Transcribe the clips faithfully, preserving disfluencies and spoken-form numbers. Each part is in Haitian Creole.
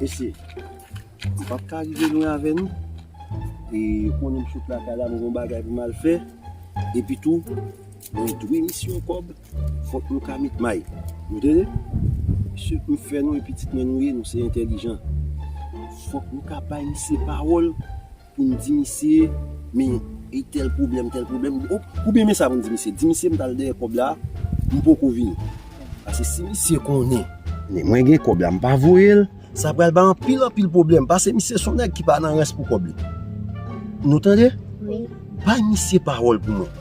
Mesye, m p ap ka rive lwen avè nou. E, ou konnen m sot lakay la, m gen yon bagay pou m al fè. Epi tou, mwen dwe misye yon kòb, fòk nou ka met may. Nou tande? Misye, m fè nou e pitit mwen nou ye, nou se entèlijan. Fòk nou ka bay misye pawòl pou n di misye, men, e tèl pwoblèm, tèl pwoblèm. Ou, ou byen men sa pou n di misye. Di misye m t al dèyè kòb la, m poko vini. Paske si misye konnen, men mwen gen kòb la, m pa voye l, sa pral bay anpil, anpil pwoblèm. Paske misye se yon nèg ki pa nan rans pou kòb li. Nou tande? Wi. Bay misye pawòl pou mwen.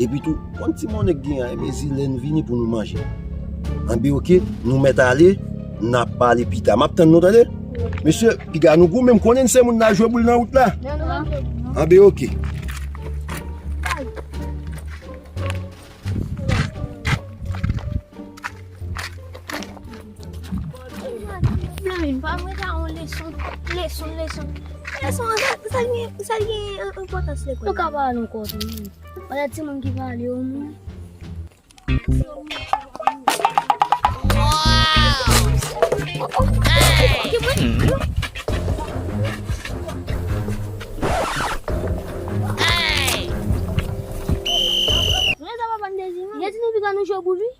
Epi tou, konn ti monnen k gen an, e mezi lè n vini pou nou manje. Anben, oke, nou mèt ale, n ap pale pita. M ap tann nou, tande? Mesye, piga nou goumen, m konnen n se moun n al jwe boul nan wout la. Anben, oke. Flamin, pa mwen ta yon leson, leson, leson. Leson, sa, sa gen, sa gen enpòtans lekòl? Nou ka pale ankò tou, wi. Wala timoun ki pale yo, moun. Yo di nou piga nou jwe boul, wi.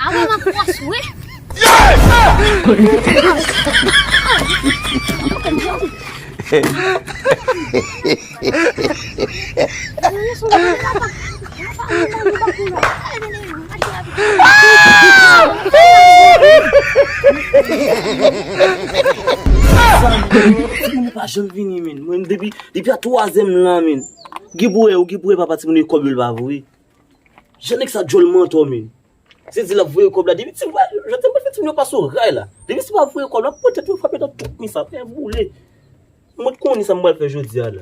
Avan m ap fòs, wi. Timoun pa janm vini, men. Mwen, depi, depi a twazyèm lan, men. Gen pou wè, ou gen pou wè papa timoun e kòb yo l pa voye. Jan nèg sa djòl mantò, men. Se di l ap voye kòb la. Depi ti, jodi a, mwen fè timoun yo pase w ray la. Depi ti pa voye kòb la, pran tèt yo frape nan tout mi sa, fè boule. Mwen konnen sa m pral fè jodi a la.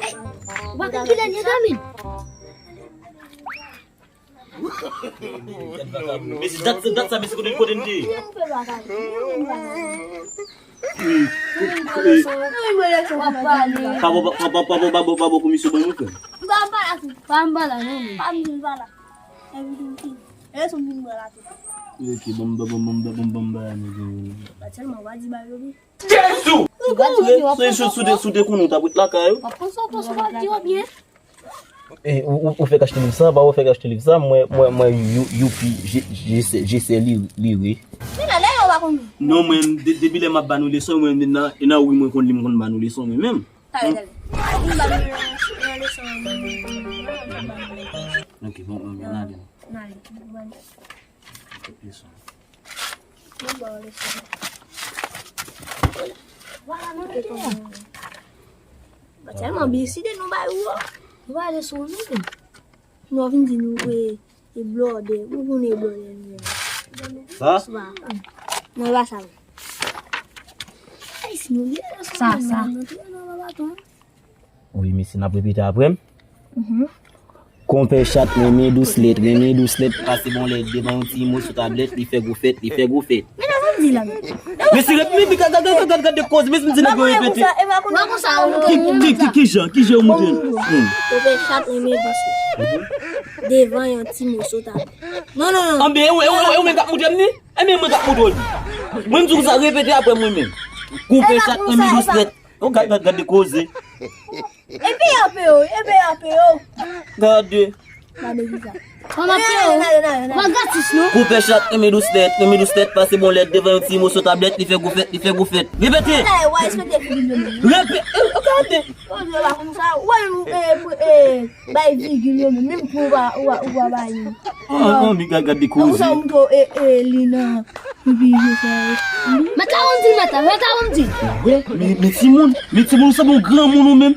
Ey, w pa konn kilè l ye, Dami? Mesye, dat, dat sa, mesye, kote, kote n te ye? Pa bo, pa, pa, pa, pa bo, pa bo, pa bo komisyon ban nou, frè. Pa m pa la tou. Pa m pa la, non, men. Pa m vin pa la. Epi tou, tou. E sou vin mwen la tou. Ok, bon, bon, bon, bon, bon, bon, bon, bon, bon, bon. Ba tèlman, w a di ba yo, wi. Jezi! Ou konnen, sou, sou te, sou te konnen w t ap ret lakay ou. W ap panse w panse w ap di w byen. E, ou, ou, ou fèk achte liv sa, pa ou fèk achte liv sa, mwen, mwen, mwen, you-, youpi, je, je se, je se li, li, wi. Men la, lè yo pa konn li. Non, mwen, de-, depi lè m ap ba nou leson, mwen, nan, e nan wi mwen konn li, m konn ba nou leson, mwen menm. Talè, talè. Ou konn ba nou yon, yon leson, mwen, mwen, mwen, mwen, mwen. Ok, bon, bon, bon, n ale. N ale. Kèk leson. Mwen ba w leson. Vwala, mwen te konn. Ba tèlman byen, si de nou bay ou, nou ba leson, nou. Nou vin di nou, e, e blòdè, ou konnen e blòdè nou ye. Sa? Sa. Non, e pa sa, non. Ay, si nou gen leson, sa, sa. Nou te nan baton. Wi, mesye, n ap repete apre m. Mhm. Konpè chat renmen dous lèt, renmen dous lèt, pase bon lèt devan yon ti moso tablèt, li fè gwo fèt, li fè gwo fèt. Men sa m di la, men. Mesye, rep-, men, men, gad, gad, gad, gad, gad de koze, mesye, m di nèg yo repete. Ki, ki, ki, ki jan, ki jan yo montre l? Hmm. Konpè chat renmen dous lèt. Devan yon ti moso tablèt. Non, non, non. Anben, e ou, e ou, e ou menm k ap montre m ni? Ebyen, mwen k ap montre w li. Mwen, m di w sa, repete apre mwen menm. Konpè chat renmen dous lèt. Oh, gad, gad, gad de koze. Epi apre yo, epi apre yo. Gade. Gade ki sa. Mama Pio, pa gratis, non? Konpè chat renmen dous lèt, renmen dous lèt, pase bon lèt devan yon ti moso tablèt, li fè gwo fèt, li fè gwo fèt. Repete. Repe-, e, gade. Ou pa konn sa, ou wè nou, e, e, bay vigil yo menm, menm pou ou pa, ou pa, ou pa bay yo. Ah, ah, men gad, gad de koze. Ou sa, ou montre, e, e, li nan pipi, je fè. Mèt la, ou di, mèt la, mèt la, ou di. Wè, men, men timoun, men timoun, ou sanble yon granmoun ou menm.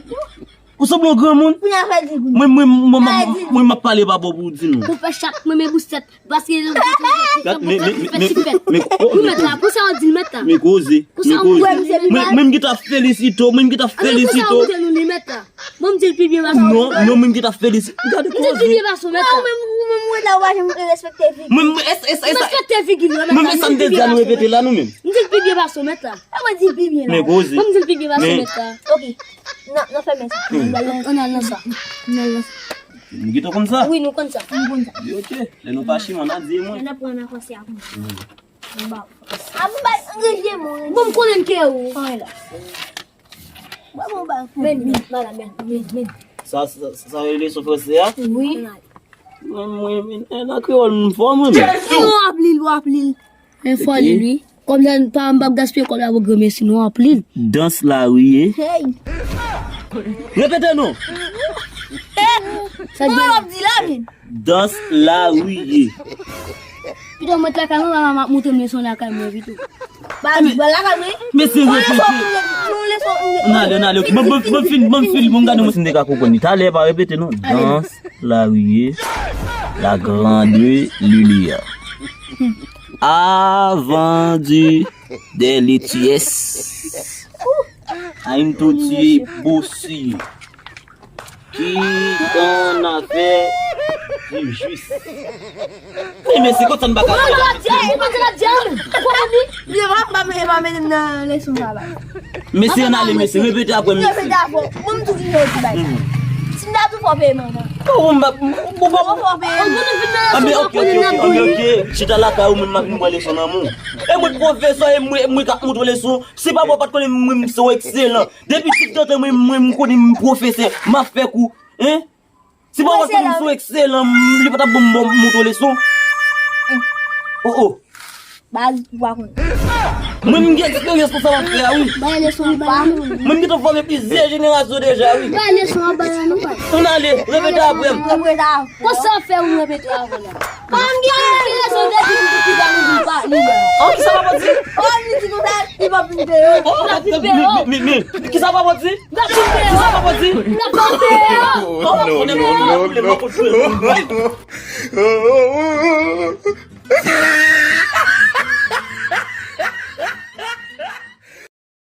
Ou sanble yon granmoun. Kounye a fè di pou nou. Mwen, mwen, mwen, mwen, mwen, m ap pale pa bò pou w di non. Pou fè chat, mwen, men boustèt. Paske l Gad, men, men, men, men, men, oh, Wi, men, mèt la, pou sa w di l, mèt la? Men koze, Pou sa men w koze. di l, mèt la? Mwen, mwen, m gentan ap felisite w, mwen, m gentan ap Anben, pou sa felisite w w. di l, mèt la? Mwen, m di l pi byen pase w, Non, mèt la. non, mwen, m gentan ap felisite. Gade M di l pi koze. byen pase w, mèt la? Ou menm, ou menm, ou la, ou pa janm respekte figi. Mwen, mwen, es, es, es, Respekte figi l, mèt la. mwen, men sa m te di a nou repete la, nou menm. M di l pi byen pase w, mèt la. A mwen di l pi byen la. Men koze. Mwen, m di l pi byen pase w, Men mèt la. Ok. Nan, nan fèmen sa. Ann al nan sa. Ann al nan sa. Nou gentan konn sa? Wi, nou konn sa. Nou konn sa. Li ok. Lè nou fache, ann a di mwen. Lè n ap pran nan fòse a konn. Bon, ba. A bon, ba, anrije mwen. Bon, m konnen ke ou. Ann la. Bon, bon, ba. Men, men, madanm, men, men, men. Sa, sa, sa rele sou franse a? Wi. Mwen, mwen, mwen, nan kreyòl, m fò, mwen, men. W ap li l, w ap li l. Men fò li, wi. Kòb la, pa m p ap gaspiye kòb la pou granmesi, non, anpil. Dans la wi ye. Hey. Repete non. Sa Kòman w ap di la, men? Dans la wi ye. Pito mwen t lakay mwen, mama m ap montre m leson lakay mwen pito. Ba, ba lakay mwen. Mesye, Yon leson, repete. yon leson, yon leson. N ale, n ale. Bon, bon, bon, fin, bon, fin, bon, gade mwen si m te ka konprann li. Talè, pa repete non. Dans la wi ye. La grande Lilia. A vendu des laitiers à une tortue bossue qui en a fait du jus. Wi, men se konsa n pa ka. Mwen pa di, mwen pa di la di a, mwen. Ou konnen li? Li pa, pa, pa, pa mennen m nan leson sa la. Mesye, ann ale, mesye, repete apre m, mesye. Repete apre. Bon, m tou fini di bay. Si m ta tou fò peye manman. Bon, bon, bon, bon, bon. Fò peye. Anben, ok, ok, ok, anben, ok. Chita lakay ou, mwen, m ap vin pran leson nan men w. E mwen pwofesè, e mwen, mwen k ap montre w leson. Se pa bò pa t konnen mwen, m se yon ekselan. Depi ti tantan, mwen, mwen, m konnen m pwofesè. M ap fè kou. Hein? Si pa bò pa t konnen m se yon ekselan, m, li pa t ap ban m, ban m montre w leson. Oh, oh. Baz, ou pa konn. Mwen, m gen eksperyans nan sa m ap fè a, wi. Bay leson an, bay leson an. Mwen, m gentan fòme plizyè jenerasyon deja, wi. Bay leson an, bay leson an. Ann ale, repete apre m. Repete apre. Konsa w fè ou repete apre la. Kòm gen leson depi m pi granmoun pa li la. Oh, kisa papa di? Oh, li di konsa, li pa vin peye. Oh, men, men, men, men, kisa papa di? N ap vin peye. Kisa papa di? N ap vin peye. Oh, non, non, non, non.